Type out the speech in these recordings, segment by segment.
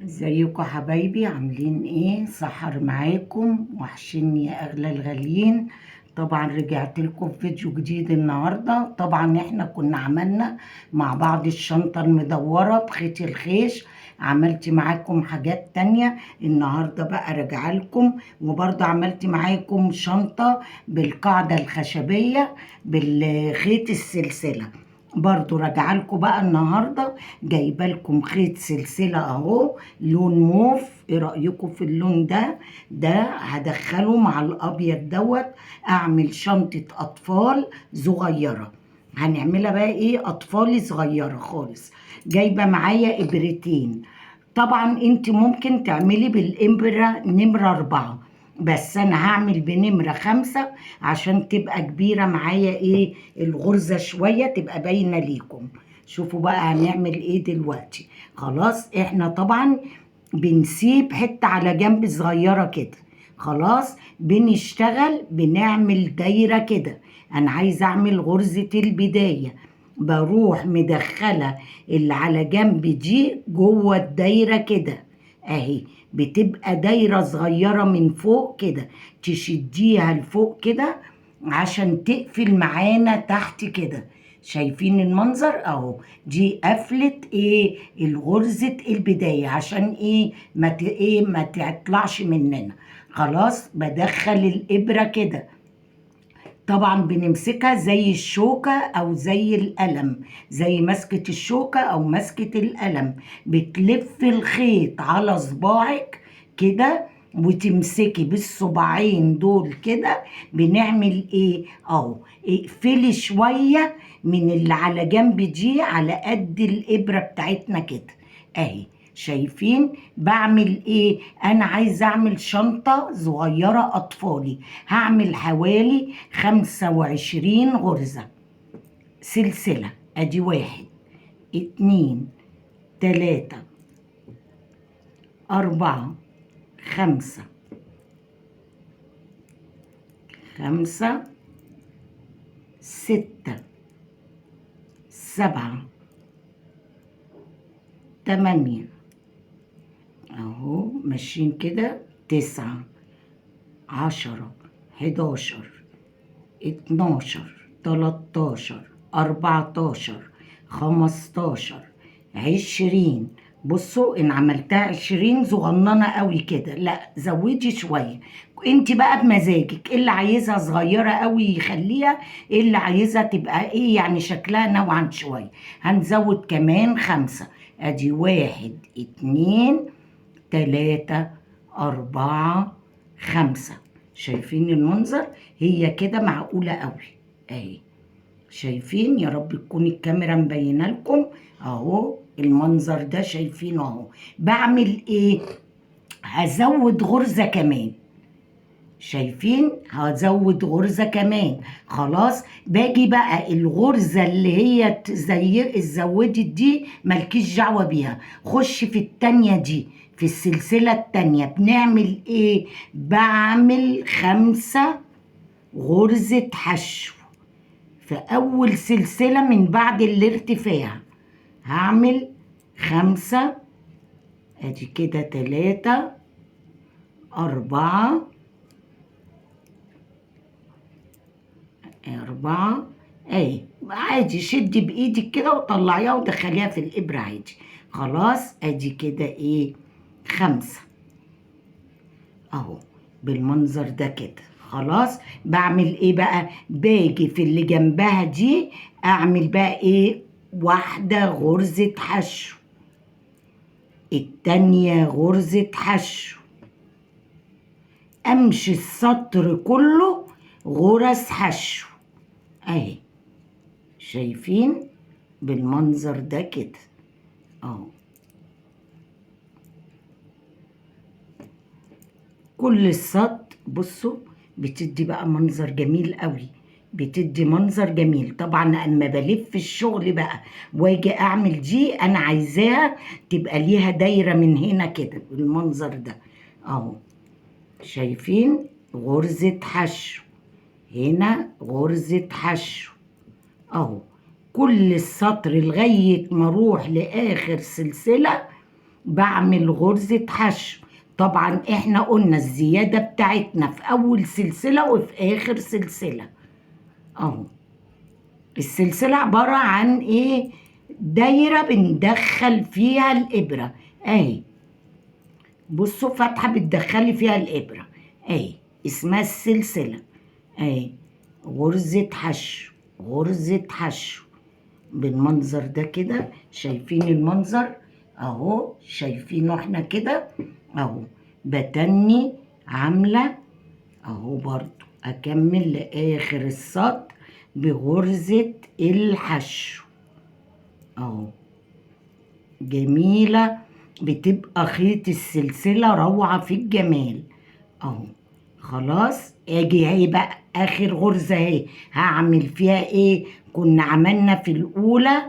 ازيكم حبايبي؟ عاملين ايه؟ سحر معاكم، وحشني يا اغلى الغاليين. طبعا رجعت لكم في فيديو جديد النهارده. طبعا احنا كنا عملنا مع بعض الشنطة المدوره بخيط الخيش، عملت معاكم حاجات تانية. النهارده بقى راجعه لكم، وبرضه عملت معاكم شنطه بالقاعدة الخشبية بالخيط السلسلة. برضو راجعه لكم بقى النهارده، جايبه لكم خيط سلسلة اهو لون موف. ايه رايكم في اللون ده؟ ده هدخله مع الابيض دوت، اعمل شنطه اطفال صغيرة. هنعملها بقى ايه؟ اطفالي صغيرة خالص. جايبه معايا ابرتين. طبعا انت ممكن تعملي بالابره نمره 4، بس انا هعمل بنمرة 5 عشان تبقى كبيرة معايا ايه الغرزة شوية، تبقى باينة ليكم. شوفوا بقى هنعمل ايه دلوقتي. خلاص احنا طبعا بنسيب حتة على جنب صغيرة كده. خلاص بنشتغل، بنعمل دايرة كده. انا عايزة اعمل غرزة البداية، بروح مدخلة اللي على جنب دي جوه الدايرة كده اهي، بتبقى دايرة صغيرة من فوق كده، تشديها لفوق كده عشان تقفل معانا تحت كده. شايفين المنظر اهو؟ دي قفلت ايه الغرزة البداية عشان ايه ما ايه ما تطلعش مننا. خلاص بدخل الابرة كده. طبعا بنمسكها زي الشوكة او زي القلم، زي مسكة الشوكة او مسكة القلم. بتلف الخيط على صباعك كده وتمسكي بالصباعين دول كده. بنعمل ايه اهو؟ اقفلي شوية من اللي على جنب دي على قد الابرة بتاعتنا كده اهي. شايفين بعمل ايه؟ انا عايزه اعمل شنطه صغيرة اطفالي. هعمل حوالي 25 غرزه سلسلة. ادي 1 2 3 4 5 5 6 7 8 اهو ماشيين كده، 9 10 11 12 13 14 15 20. بصوا ان عملتها 20 صغننه قوي كده، لا زودي شوية انت بقى بمزاجك. اللي عايزها صغيرة قوي يخليها، اللي عايزها تبقى ايه يعني شكلها نوعا شوية. هنزود كمان 5. ادي 1 2 3 4 5. شايفين المنظر؟ هي كده معقولة قوي اهي. شايفين؟ يا رب تكون الكاميرا مبينة لكم اهو المنظر ده، شايفينه اهو. بعمل ايه؟ هزود غرزة كمان. شايفين؟ هزود غرزة كمان. خلاص باجي بقى الغرزة اللي هي زي اتزودت دي مالكيش دعوة بيها، خش في التانية دي، في السلسلة التانية. بنعمل ايه؟ بعمل 5 غرزة حشو في أول سلسلة من بعد الارتفاع. هعمل 5، ادي كده 3 4 4 اهي. عادي شدي بايدك كده وطلعيها ودخليها في الابرة عادي. خلاص ادي كده ايه 5 اهو بالمنظر ده كده. خلاص بعمل ايه بقى؟ باجي في اللي جنبها دي اعمل بقى ايه؟ 1 غرزة حشو، التانية غرزة حشو، امشي السطر كله غرز حشو اهي. شايفين بالمنظر ده كده اهو. كل السطر بصوا بتدي بقى منظر جميل قوي، بتدي منظر جميل. طبعا اما بلف الشغل بقى واجي اعمل دي، انا عايزاها تبقى ليها دايرة من هنا كده بالمنظر ده اهو. شايفين؟ غرزة حشو هنا، غرزة حشو اهو. كل السطر لغاية ما اروح لاخر سلسلة بعمل غرزة حشو. طبعا احنا قلنا الزيادة بتاعتنا في اول سلسلة وفي اخر سلسلة اهو. السلسلة عبارة عن ايه؟ دايرة بندخل فيها الابرة اهي. بصوا فتحة بتدخلي فيها الابرة اهي، اسمها السلسلة اهي. غرزة حشو، غرزة حشو بالمنظر ده كده. شايفين المنظر اهو؟ شايفينه احنا كده اهو. بتني عاملة اهو برضو، اكمل لاخر السطر بغرزة الحشو اهو. جميلة، بتبقى خيط السلسلة روعة في الجمال اهو. خلاص اجي اهي بقى اخر غرزة اهي، هعمل فيها ايه؟ كنا عملنا في الاولى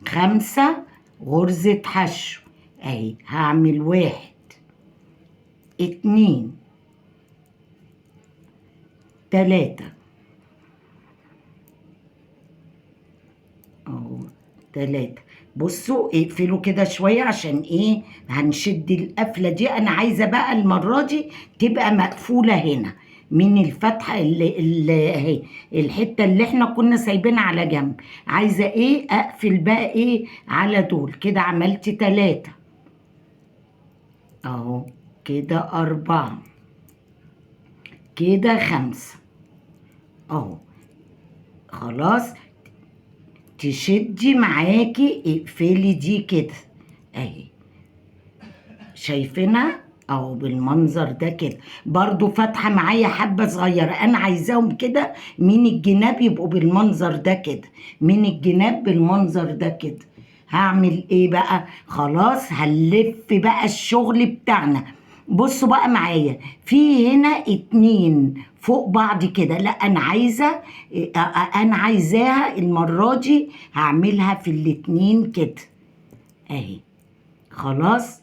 5 غرزة حشو اهي. هعمل 1 2 3 اهو، 3. بصوا اقفلوا كده شوية عشان ايه؟ هنشد القفلة دي. انا عايزة بقى المرة دي تبقى مقفولة هنا من الفتحة اللي اهي، الحتة اللي احنا كنا سايبينها على جنب. عايزة ايه؟ اقفل بقى ايه على دول كده. عملت 3 اهو كده، 4 كده، 5 اهو. خلاص تشدي معاكي، اقفلي دي كده اهي، شايفينها اهو بالمنظر ده كده. برضو فاتحة معايا حبة صغيرة، انا عايزاهم كده من الجناب يبقوا بالمنظر ده كده، من الجناب بالمنظر ده كده. هعمل ايه بقى؟ خلاص هنلف بقى الشغل بتاعنا. بصوا بقى معايا، في هنا 2 فوق بعض كده، لا انا عايزة، انا عايزاها المرة دي هعملها في الاتنين كده اهي. خلاص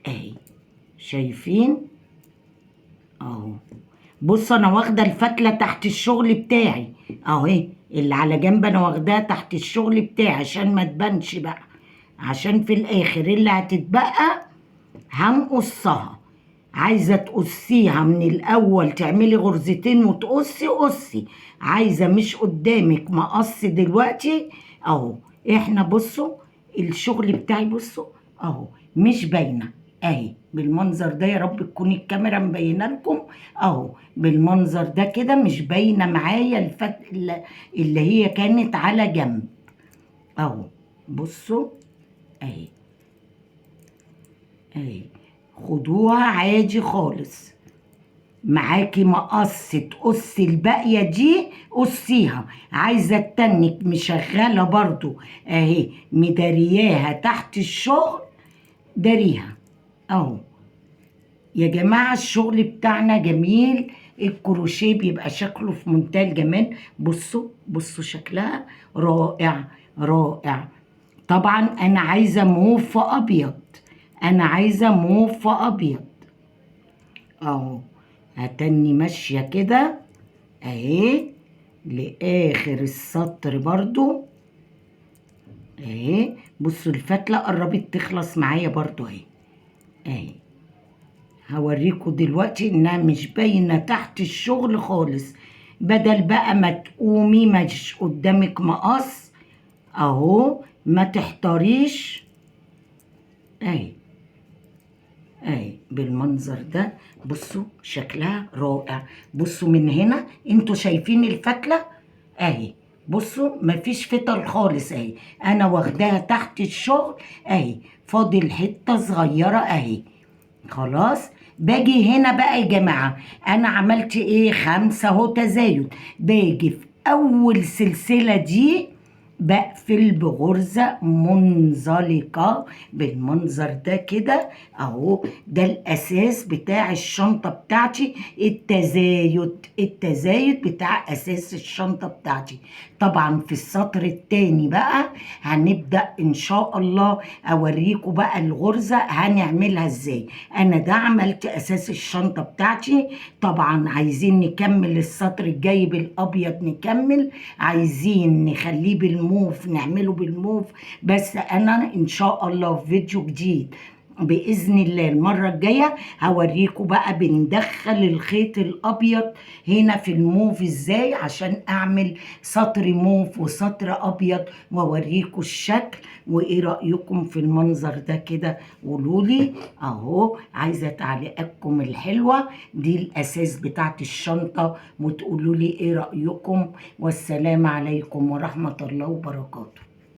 اهي، شايفين اهو. بصوا انا واخدة الفتلة تحت الشغل بتاعي اهي، اللي على جنب انا واخداها تحت الشغل بتاعي عشان ما تبانش بقى، عشان في الاخر اللي هتتبقى هنقصها. عايزة تقصيها من الأول تعملي غرزتين وتقصي قصي، عايزة مش قدامك مقص دلوقتي أهو. احنا بصوا الشغل بتاعي، بصوا أهو مش باينة أهي بالمنظر ده. يا رب تكون الكاميرا مبينة لكم أهو بالمنظر ده كده، مش باينة معايا اللي هي كانت على جنب أهو. بصوا أهي أهي، خدوها عادي خالص. معاكي مقص تقصي الباقية دي قصيها، عايزة التنك مشغلة برضو اهي، مدارياها تحت الشغل داريها اهو. يا جماعة الشغل بتاعنا جميل، الكروشيه بيبقى شكله في منتهى الجمال. بصوا بصوا شكلها رائع رائع. طبعا انا عايزة موف ابيض، انا عايزة موف ابيض اهو. هتني ماشية كده اهي لاخر السطر برضو اهي. بصوا الفتلة قربت تخلص معايا برضو اهي اهي. هوريكم دلوقتي انها مش باينة تحت الشغل خالص. بدل بقى ما تقومي مش قدامك مقص اهو، ما تحتاريش اهي اهي بالمنظر ده. بصوا شكلها رائع. بصوا من هنا انتوا شايفين الفتلة اهي، بصوا مفيش فتل خالص اهي، انا واخداها تحت الشغل اهي، فاضل حتة صغيرة اهي. خلاص باجي هنا بقى يا جماعة، انا عملت ايه؟ 5 اهو تزايد. باجي في اول سلسلة دي بقفل بغرزة منزلقة بالمنظر ده كده اهو. ده الاساس بتاع الشنطة بتاعتي، التزايد، التزايد بتاع اساس الشنطة بتاعتي. طبعا في السطر التاني بقى هنبدأ ان شاء الله اوريكم بقى الغرزة هنعملها ازاي. انا ده عملت اساس الشنطة بتاعتي. طبعا عايزين نكمل السطر الجاي بالابيض، نكمل، عايزين نخليه بالموف نعمله بالموف، بس انا ان شاء الله في فيديو جديد باذن الله المرة الجاية هوريكم بقى بندخل الخيط الابيض هنا في الموف ازاي، عشان اعمل سطر موف وسطر ابيض واوريكم الشكل. وايه رايكم في المنظر ده كده؟ قولولي اهو، عايزه تعليقاتكم الحلوة دي الاساس بتاعت الشنطة، وتقولوا لي ايه رايكم. والسلام عليكم ورحمة الله وبركاته.